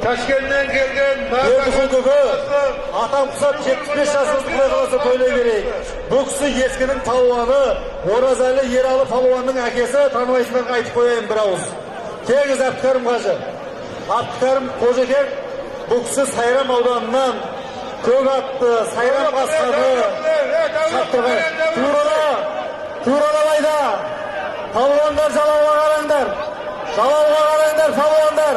Ташкенттен келген Бердіқұл көке, атам құсап 75 жасымызды құдай қаласа тойлай берейік. Бұл кісі ескінің палуаны, Оразалы Ералы палуанның әкесі, танымайсыңдарға айтып қояйын бір ауыз. Тегіз Әбдікәрім қажы. Әбдікәрім Қожекең, бұл кісі Сайрам ауданынан көк атты, Сайрам қасқаны шаптырған. Туралабайда. Палуандар жалауға қараңдар. Жалауға қараңдар, палуандар.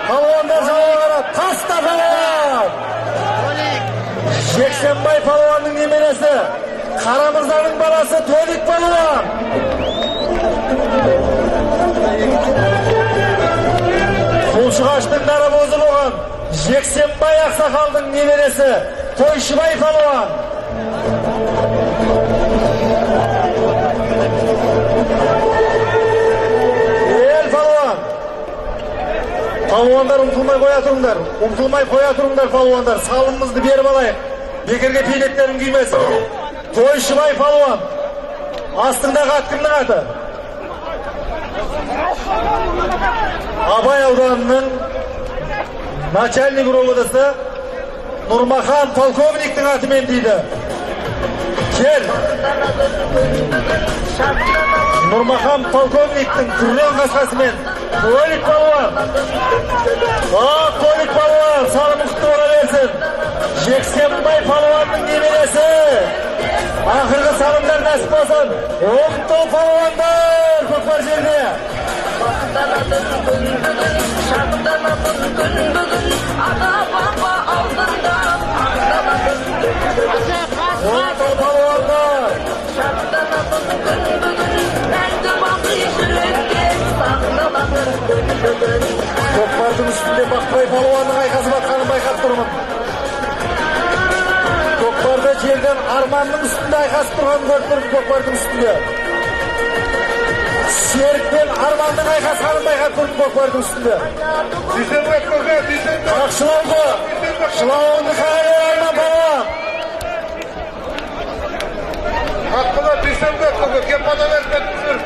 Палуандар жалауға қара. Таста палуан! Жексенбай палуанның немересі, Қарамырзаның баласы Толик палуан. Құлшығаштың дарабозы болған Жексенбай ақсақалдың немересі Тойшыбай палуан. Ел палуан. Палуандар ұмтылмай қоя тұрыңдар. Ұмтылмай қоя тұрыңдар палуандар. Салымымызды беріп алайық. Бекерге пилеттерін күймесін. Тойшыбай палуан. Астыңдағы ат кімнің аты? Абай ауданының начальник РОВД-сы Нұрмахан полковниктің атымен дейді. Кел. Нұрмахан полковниктің күрең қасқасымен Толик палуан. Толик палуан, салымы құтты бола берсін. Жексенбай палуанның немересі. Ақырғы салымдар нәсіп болсын. Ұмтыл палуандар көкпар жерде. Шаттанатын күн бүгін, ата баба алдында. Ұмтыл палуандар. Шаттанатын күн бүгін, мәңгі бақи жүректе сақталатын күн бүгін. Көкпардың үстінде Бақтыбай палуанның айқасып атқанын байқап тұрмын. Көкпарды жерден Арманның үстінде айқасып тұрғанын көріп тұрмын көкпардың үстінде. Серік пен Арманның айқасқанын байқап тұрмын көкпардың үстінде. Дүйсенбек көке, Дүйсенбек. Ақ шылауды, шылауыңды қаға бер, Арман палуан. Аққұла Дүйсенбек көке, кеп бата беріп кетіп жүр.